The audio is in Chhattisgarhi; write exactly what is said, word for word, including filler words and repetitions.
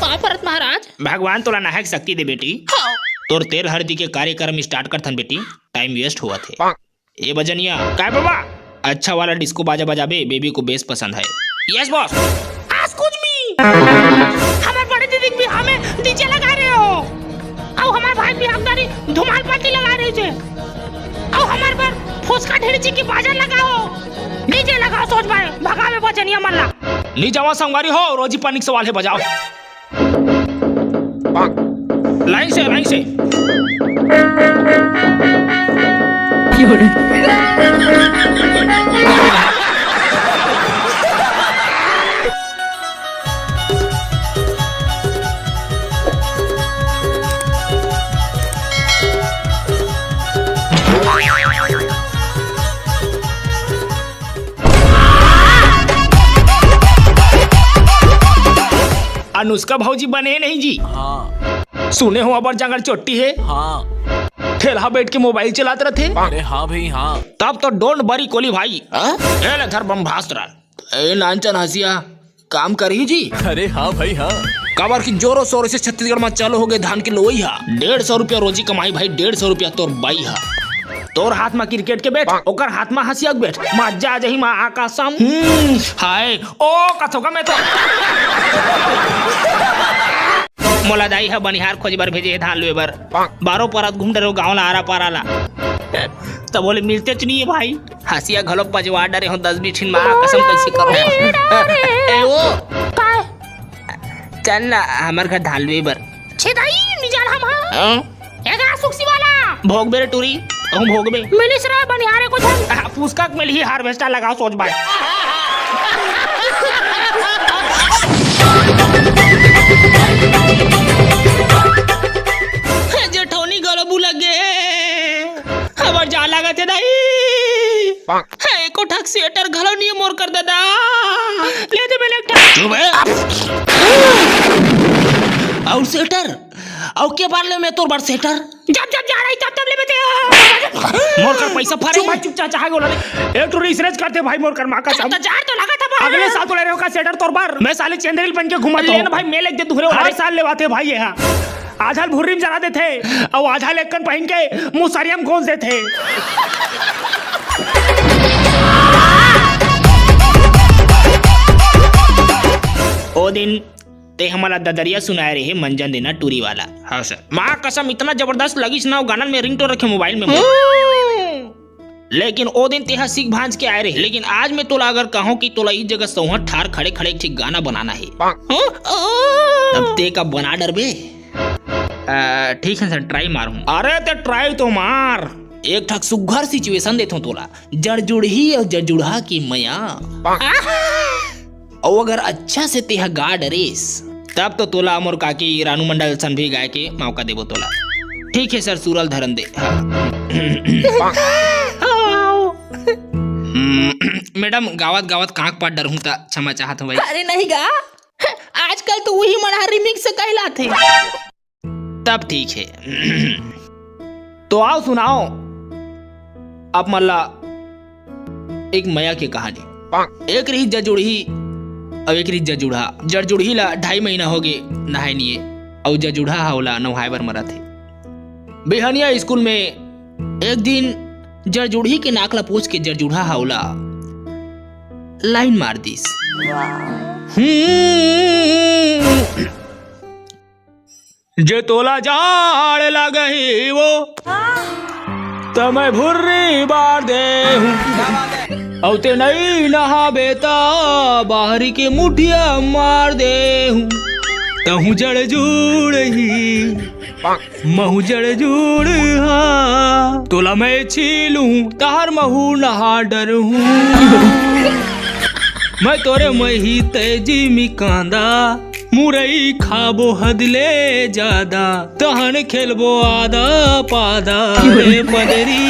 हाँ भरत महाराज। भगवान तोला नाहक शक्ति दे बेटी। हाँ। तोर तेल हरदी के कार्यक्रम start करथन बेटी, time waste होवत हे। ए बजनिया, काय बाबा? अच्छा वाला disco बाजा बजाबे, बेबी को bass पसंद है। Yes boss। Excuse me। हमर बड़े दीदी के बिहाव में DJ लगा रहे हो, अउ हमर भाई के बिहाव तारी धुमाल पार्टी लगा रहे छे, अउ हमर बर फुसका ढेरी चिक्की बाजा लगाओ, DJ लगाओ, सोच भाई भगावे बजनिया मन ला। नी जावा संगवारी हो, रोजी पानी के सवाल है, बजाओ। लाइन से, लाइन से। अनुष्का भौजी बने नहीं जी। हाँ। सुने हो अबर जांगर चोट्टी है। हाँ। ठेलहा बैठ के मोबाइल चलात रथे। अरे हाँ भाई, हाँ। तब तो don't worry कोली भाई। हाँ? ए ले धर ब्रह्मास्त्र। ए नानचन हसिया, काम करही जी? अरे हाँ भाई, हाँ। काबर कि जोरों शोरों से छत्तीसगढ़ में चालू हो गए धान के लुवई हा। डेढ़ सौ रुपया रोजी कमाई भाई, डेढ़ सौ रुपया तोर बाई हा। तोर हाथ में क्रिकेट के बैट, ओकर हाथ में हसिया के बैट। मजा आ जाही माँ आकाशम। हम्म, हाय, ओ कथों का मैं तो। मोला दाई ह बनिहार खोजे बर भेजे हे धान लुए बर। बारो परत घूम डरे हो गाँव ला आरा पारा ला। तब बोले मिलते च नहीं है भाई। हसिया घलो पजवा डरे हो दस बीस ठिन माँ कसम कैसे करो। ए वो। काय? चल ना हमर घर धान लुए बर। छेदाई निजाल हम हाँ। हाँ? एगरा सुक्सी वाला। भोगबे रे टूरी, कहूँ भोगबे। मिलिस रे बनिहारे को धन। आ, पुस्तक में लिही harvester लगाओ सोच भाई। जेठौनी गलो बुला गे। हमर जा लागत हे दाई। हे, एको ठक sweater घलो नहीं मोर कर दादा। ले दे मेले एक ठक। चुप है। अउ sweater? अउ के बार ले मैं तोर बार sweater? जब जब जा रही तब तब ले बेटे। मोर कर पैसा फरे। चुप भाई, चुप चाचा, हाय बोला रे। ए टूरी इसरेज करते भाई मोर कर माँ का सब। तो जार तो लगा था भाई। अगले साल तो ले रहे हो का sweater तोर बार। मैं साले चंद्रिल पहन के घूमा ले ना भाई, मैं लेके दे दूहरे हर साल लेवाथे भाई ये हाँ। आधा ल भुर्री म जरा देथे, अउ आधा ल एकन पहिन के मुसरिया म घोंस देथे। ओ दिन ते हमन ला ददरिया सुनाए रहे मंजन देना टूरी वाला। हाँ सर। माँ कसम इतना जबरदस्त लगिस ना वो गाना में ringtone रखे मोबाइल में। लेकिन ओ दिन तेहा सीख भांज के आए रहे, लेकिन आज मैं तोला अगर कहूँ कि तोला इस जगह सौहठ ठार खड़े खड़े एक ठे गाना बनाना है, तब ते का बना डरबे? आ, ठीक है सर, try मारूं। अरे ते try तो मार, एक ठक सुग्घर situation देथों तोला, जड़जुड़ही अउ जड़जुड़हा की मया। अउ अगर अच्छा से तेहा गा डरेस, तब तो तोला मोर काकी रानू मंडल सन भी गाय के मौका देबो तोला। ठीक है सर, सुरल धरन दे। हाँ। हम्म, मैडम, गावत गावत कांक पाट डरहूं त क्षमा चाहत हूं भाई। अरे नहीं गा, आजकल तो वही मन ह remix कहलाथे। तब ठीक है। तो आओ सुनाओ आप मन ला एक मया के कहानी। एक रही जजुड़ही अउ एक रही जजुड़हा। जजुड़ही ला ढाई महीना हो गे नहाए निये, अउ जजुड़हा हा ओला नहाए बर मरत हे। बिहनिया स्कूल में एक दिन जजुड़ही के नाक ला पोंछ के जजुड़हा हा ओला लाइन मार दिस। हम्म। जे तोला जाड़ लगही वो, त मैं भुर्री बार देहूं। अउ ते नइ नहाबे त बाहरी के मुठिया मार देहूं। तहूं जड़ जुड़ही, महूं जड़ जुड़हा। तोला मैं छीलूं, तहार महूं नहा डरहूं। मैं तोरे मही तै जिमी कांदा, मुरई खाबो हद ले जादा, तहन खेलबो आदा पादा रे पदरी।